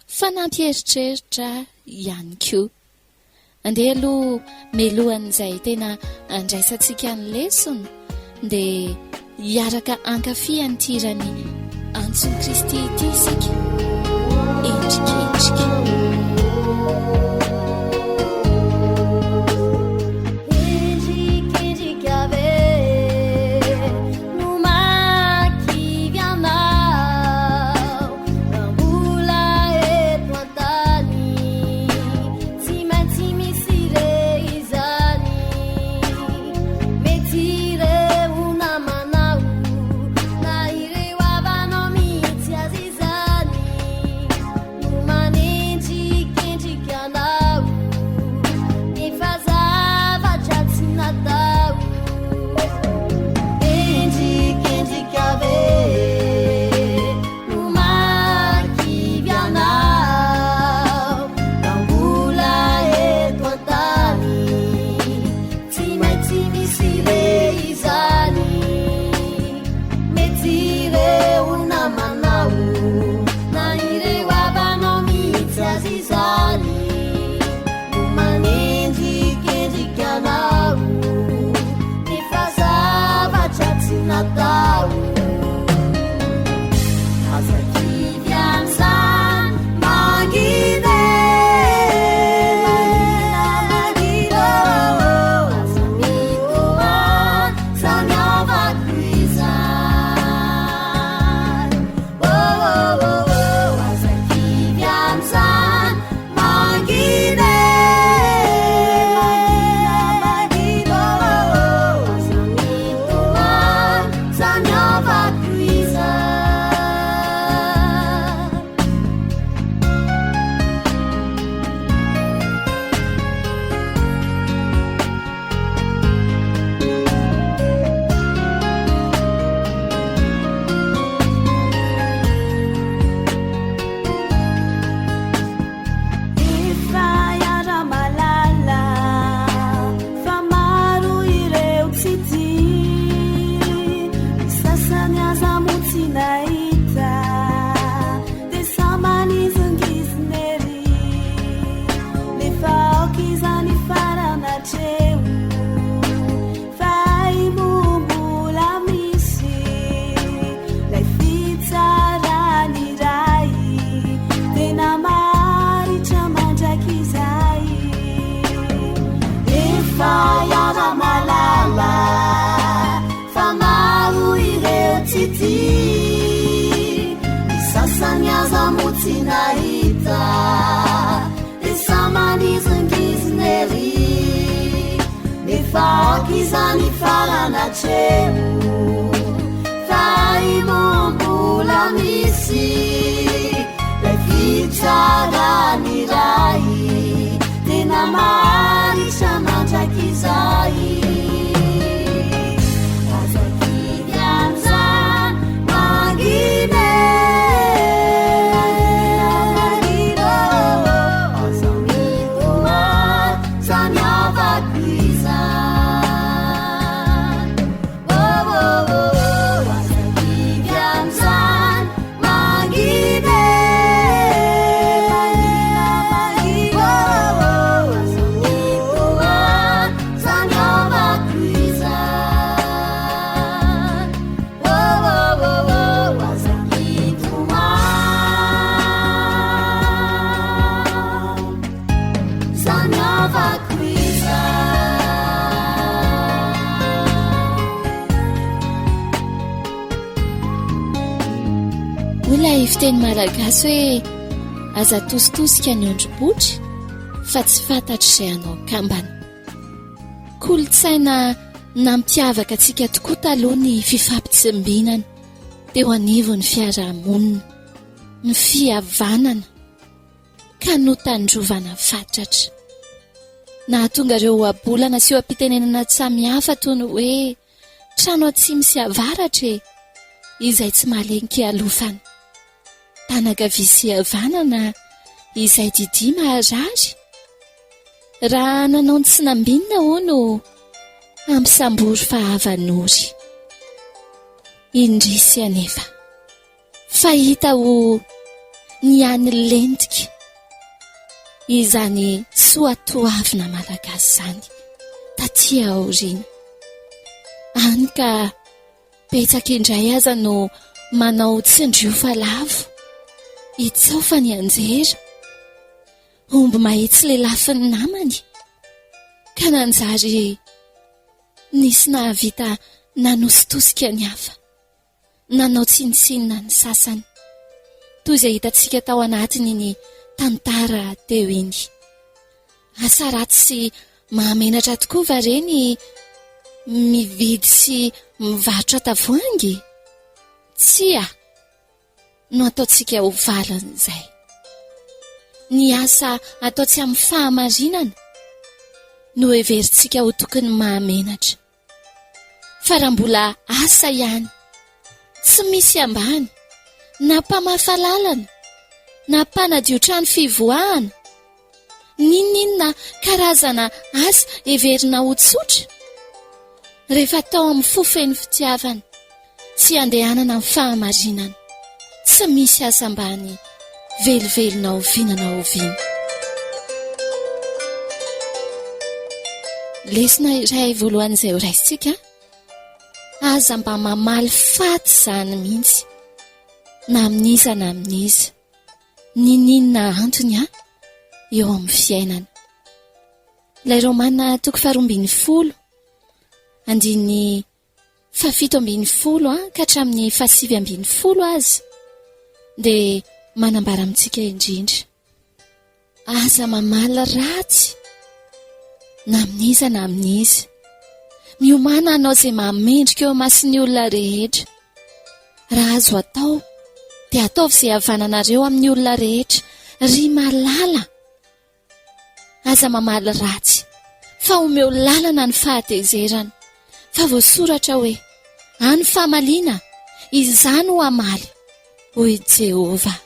fa nampieritreritra ihany koa. Andeha aloha melohan'izay tena andraisantsika ny lesona dia hiaraka hankafy an'ity hiran'i Antson'i Kristy ity isika. Endrikendrika. Endrikendrika be no mahakivy anah. anatremo fa imo mbola misy lay fitsaran'ny Ray tena maharitra mandrakizay. Aza kivy amin'izany, mangina e, aza mitomany, zany havako izany. Oh, oh, oh, aza kivy amin'izany, mangina e, oh, oh, aza mitomany, zany havako izany. Oh, oh, oh, oh, aza mitomany, zany havako izany. Hoy ilay fiteny malagasy hoe aza atositosika ny ondry botry fa tsy fantatr'izay hanao kambana. Kolontsaina nampiavaka antsika tokoa taloha ny fifampitsimbinana teo anivon'ny fiarahamonina, ny fihavanana ka notandrovana fatratra. Nahatonga ireo ohabolana sy oha-pitenenana samihafa toy ny hoe trano atsimo sy avaratra e, izay tsy mahalen-kialofana. Tanakavia sy havanana izay didia maharary. Raha nanao ny tsy nambinina hono ampisambory fa havanory. Indrisy anefa fa hita ho nianilentika izany soatoavina malagasy izany taty aoriana. Hany ka Betsaka indray aza no manao tsindrio fa lavo, itsao fa nianjera. Omby mahitsy lelafin'ny namany ka nanjary nisy nahavita nanositosika ny hafa, nanao tsinontsinona ny sasany. Toy izay hitantsika tao anatin'iny tantara teo iny. Asa ratsy sy mahamenatra tokoa va re ny mividy sy mivarotra tavoahangy? Tsia no ataontsika ho valin'izay. Ny asa atao tsy amin'ny fahamarinana no heverintsika ho tokony mahamenatra. Fa raha mbola asa ihany, tsy misy ambany, na mpamafa lalana, na mpanadio trano fivoahana, n'inon'inona karazana asa heverina ho tsotra, rehefa atao amin'ny fo feno fitiavana sy andehanana amin'ny fahamarinana, tsy misy asa ambany velively na oviana na oviana. Lesona iray voalohany izay ho raisintsika, aza mba mamaly faty izany mihitsy, na amin'iza na amin'iza, n'inon'inona antony eo amin'ny fiainana. Ilay Romana toko faharoambinifolo, andininy Fahafito ambinifolo ka hatramin'ny fahasivy ambinifolo aza dia manambara amintsika indrindra. Aza mamaly ratsy na amin'iza na amin'iza. Miomàna hanao izay mahamendrika eo imason'ny olona rehetra. Raha azo atao dia ataovy izay havananareo amin'ny olona rehetra, ry malala. Aza mamaly ratsy, fa omeo lalana ny fahatezerana, fa voasoratra hoe, Any famaliana, izaho no hamaly, hoy Jehovah.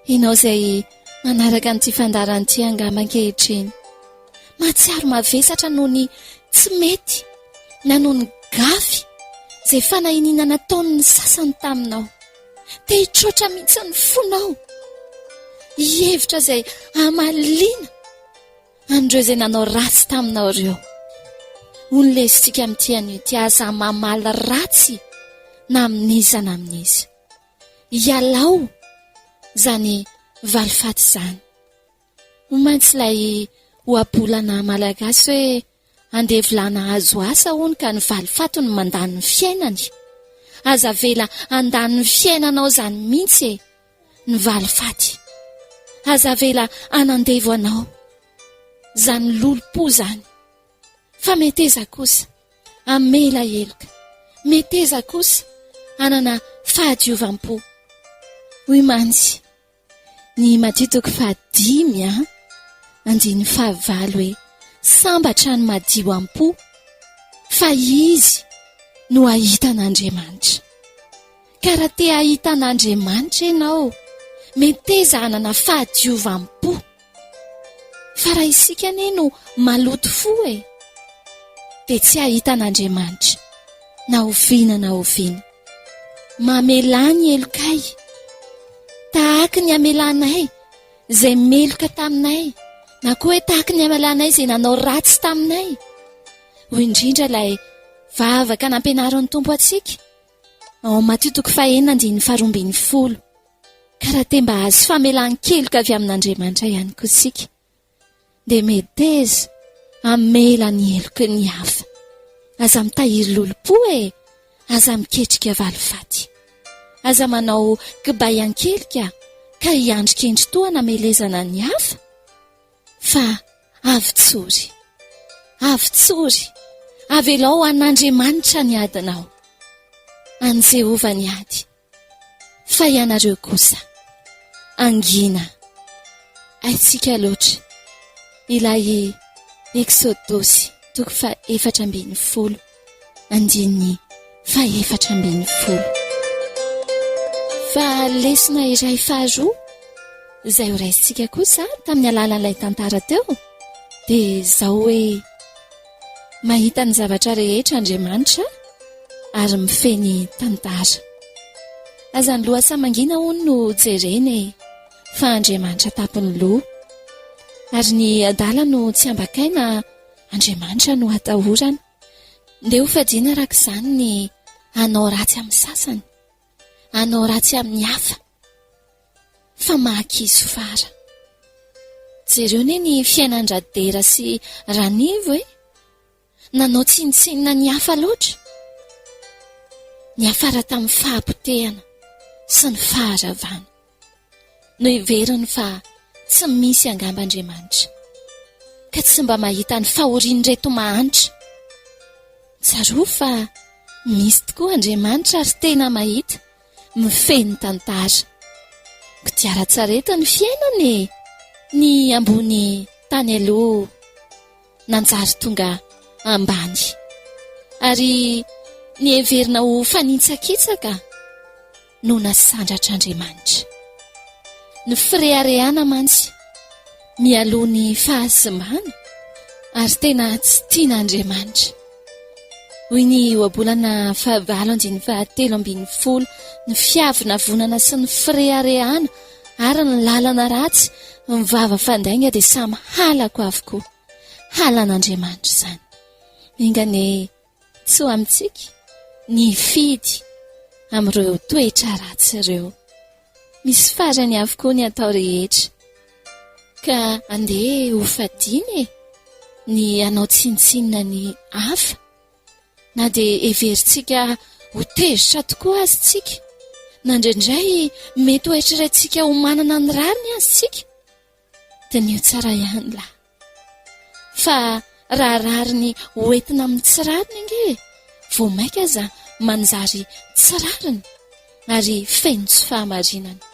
Ianao izay manaraka an'ity fandaharana ity angamba ankehitriny, mahatsiaro mavesatra noho ny tsy mety na noho ny gafy izay fanahiniana nataon'ny sasany taminao. Te hitroatra mihitsy ny fonao. Hihevitra izay hamaliana an'ireo izay nanao ratsy taminao ireo. Ho ny lesotsika amin'ity anio ity, aza mamaly ratsy na amin'iza na amin'iza. Ialao izany valifaty izany. Hoy mantsy ilay ohabolana malagasy hoe andevo lahy nahazo asa hono ka ny valifaty no mandany ny fiainany. Aza avela handany ny fiainanao izany mihitsy e! Ny valifaty. Aza avela hanandevo anao izany lolompo izany. Fa meteza kosa. hamela heloka. Meteza kosa hanana fahadiovam-po. Hoy mantsy ny Matio toko fahadimy a, andininy fahavalo hoe, Sambatra ny madio am-po, fa izy no hahita an'Andriamanitra. Ka raha te hahita an'Andriamanitra ianao, meteza hanana fahadiovam-po. Fa raha isika anie no maloto fo e, dia tsy hahita an'Andriamanitra na oviana na oviana. Mamelà ny helokay, tahaka ny hamelanay izay meloka taminay, na koa hoe tahaka ny hamelanay izay nanao ratsy taminay. Hoy indrindra ilay vavaka nampianarin'ny Tompo antsika ao Matio toko fahenina andininy faharoa ambin'ny folo. Ka raha te mba hahazo famelan-keloka avy amin'Andriamanitra ihany koa isika, dia meteza hamela ny heloky ny hafa. Aza mitahiry lolompo e! Aza miketrika valifaty. Aza manao kibay an-kelika ka hiandry kendry toa namelezana ny hafa, fa avotsory. Avotsory. Avelao ho an'Andriamanitra ny adinao. An'i Jehovah ny ady. Fa ianareo kosa, hangina. Haintsika loatra ilay Eksodosy toko faha 14, andininy faha 14. Fa lesona iray faharoa izay horaisintsika kosa tamin'ny alalan'ilay tantara teo dia izao hoe mahita ny zavatra rehetra Andriamanitra ary mifehy ny tantara. Aza ny lohasaha mangina hono no jerena e, fa Andriamanitra tampon'ny loha. Ary ny adala no tsy ambakaina, Andriamanitra no atahorana. Ndeha ho fadiana araka izany ny hanao ratsy amin'ny sasany, hanao ratsy amin'ny hafa, fa mahakizo fara. Jereo anie ny fiainan-dRadera sy Ranivo e! Nanao tsinontsinona ny hafa loatra. Niafara tamin'ny fahapotehana sy ny faharavana. Noheveriny fa tsy misy angamba Andriamanitra, ka tsy mba mahita ny fahorian'ireto mahantra. Tsarovy fa misy tokoa Andriamanitra ary tena mahita, mifehy ny tantara. Kodiaran-tsarety ny fiainana e! Ny ambony tany aloha. nanjary tonga ambany ary ny heverina ho fanitsakitsaka no nasandratr'Andriamanitra. Ny fireharehana mantsy mialoha ny fahasimbana ary tena tsy tian'Andriamanitra. Hoy ny ohabolana fahavalo andininy fahatelo ambin'ny folo, ny fiavonavonana sy ny fireharehana ary ny lalana ratsy, ny vava fandainga dia samy halako avokoa. Halan'Andriamanitra izany. Enga anie tsy ho amintsika ny hifidy amin'ireo toetra ratsy ireo. Misy farany avokoa ny atao rehetra. Ka andeha ho fadiana e, ny hanao tsinontsinona ny hafa. Na dia heverintsika ho tezitra tokoa aza isika, na indraindray mety ho eritreretintsika ho manana ny rariny aza isika, diniho tsara ihany lahy fa raha rariny hoentina amin'ny tsy rariny ange e, vao mainka aza manjary tsy rariny ary feno tsy fahamarinana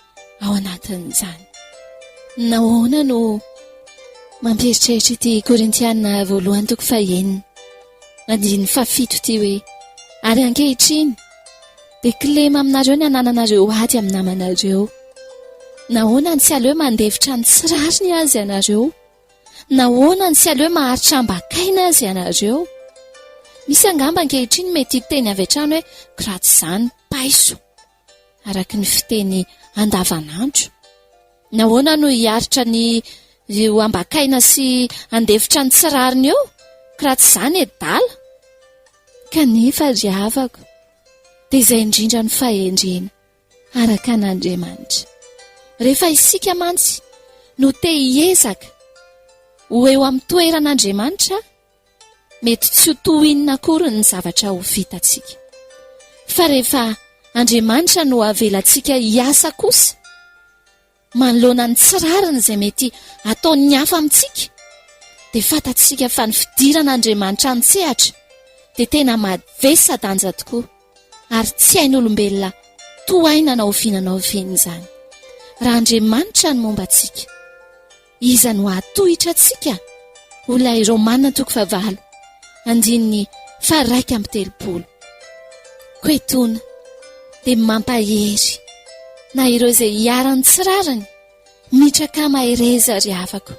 ao anatin'izany. Nahoana no mampieritreritra ity Korintiana voalohany toko fahenina andininy fahafito ity hoe ary ankehitriny dia kilema aminareo ny anananareo ady amin'ny namanareo. Nahoana no tsy aleo mandefitra ny tsy rariny aza ianareo? Nahoana no tsy aleo maharitra ambakaina aza ianareo? Misy angamba ankehitriny mety hiteny avy hatrany hoe raha tsy izany paiso, araka ny fiteny andavanandro. Nahoana no hiaritra ny ho ambakaina sy handefitra ny tsy rariny eo, raha tsy izany adala? Kanefa ry havako, dia izay indrindra no fahendrena araka an'Andriamanitra. Rehefa isika mantsy no te hiezaka ho eo amin'ny toeran'Andriamanitra, mety tsy ho toy inona akory ny zavatra ho vitantsika. Fa rehefa Andriamanitra no avelantsika hiasa kosa, manoloana ny tsy rariny izay mety hataon'ny hafa amintsika, dia fantatsika fa ny fidiran'Andriamanitra an-tsehatra. dia tena mavesa-danja tokoa ary tsy hain'olombelona tohaina na oviana na oviana izany. Raha Andriamanitra no momba antsika, iza no hahatohitra antsika? Hoy ilay Romana toko fahavalo, andininy faha-31. Koa etoana dia mampahery na ireo izay iharan'ny tsy rariny, Mitraka mahereza ry havako.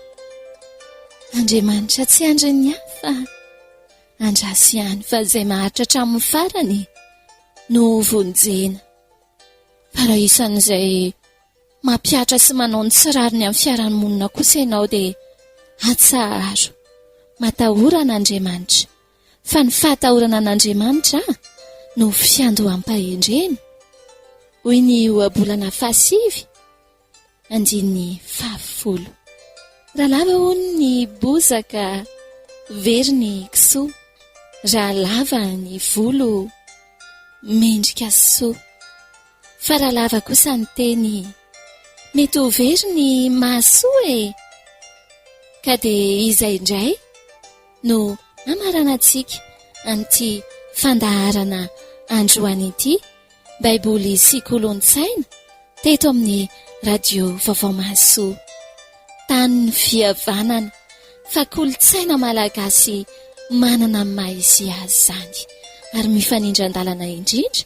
Andriamanitra tsy andrin'ny hafa. Andraso ihany fa izay maharitra hatramin'ny farany no ho vonjena. Fa raha isan'izay mampihatra sy manao ny tsy rariny amin'ny fiarahamonina kosa ianao dia atsaharo. Matahora an'Andriamanitra. Fa ny fahatahorana an'Andriamanitra no fiandoham-pahendrena, hoy ny ohabolana fahasivy. Andininy fahafolo. Raha lava hono ny bozaka, very ny kisoa. Raha lava ny volo, mendrika soa. Fa raha lava kosa ny teny, mety ho very ny mahasoa e! Ka dia izay indray no hamaranantsika an'ity fandaharana androany ity. Baiboly sy Kolontsaina teto amin'ny Radio Vaovao Mahasoa. Tanin'ny fihavanana fa kolontsaina malagasy manana ny maha izy azy izany ary mifanindran-dalana indrindra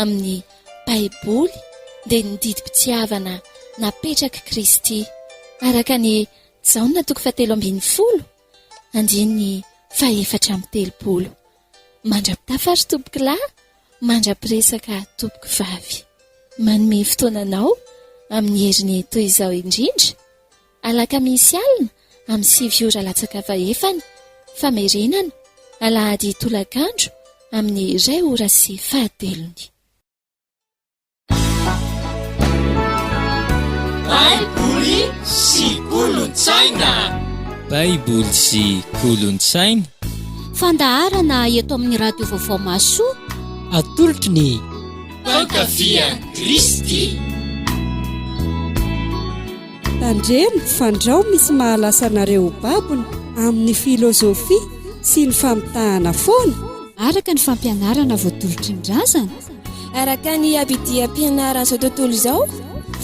amin'ny Baiboly dia ny didim-pitiavana napetrak'i Kristy araka ny Jaona toko fahatelo ambinifolo andininy faha-34. Mandra-pitafa ry tompokolahy Mandra-piresaka tompoko vavy. Manome fotoana anao amin'ny heriny toy izao indrindra, Alakamisy alina amin'ny 9 ora latsaka fahefany, famerenana, alahady tolakandro amin'ny iray ora sy fahatelony. Baiboly sy kolontsaina. Baiboly sy kolontsaina. Fandaharana eto amin'ny Radio Vaovao Mahasoa. Atolotry ny Mpankafy an'i Kristy. Tandremo fandrao misy mahalasa anareo ho babony amin'ny filozofia sy ny famitahana foana. Araka ny fampianarana voatolotry ny razana. Araka ny abidiam-pianaran'izao tontolo izao.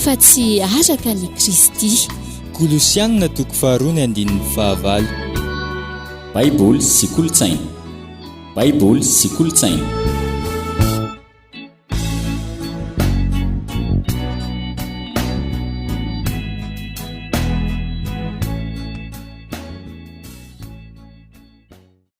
Fa tsy araka an'i Kristy. Kolosiana toko faharoa ny andininy fahavalo. Baiboly sy kolontsaina. Baiboly sy kolontsaina.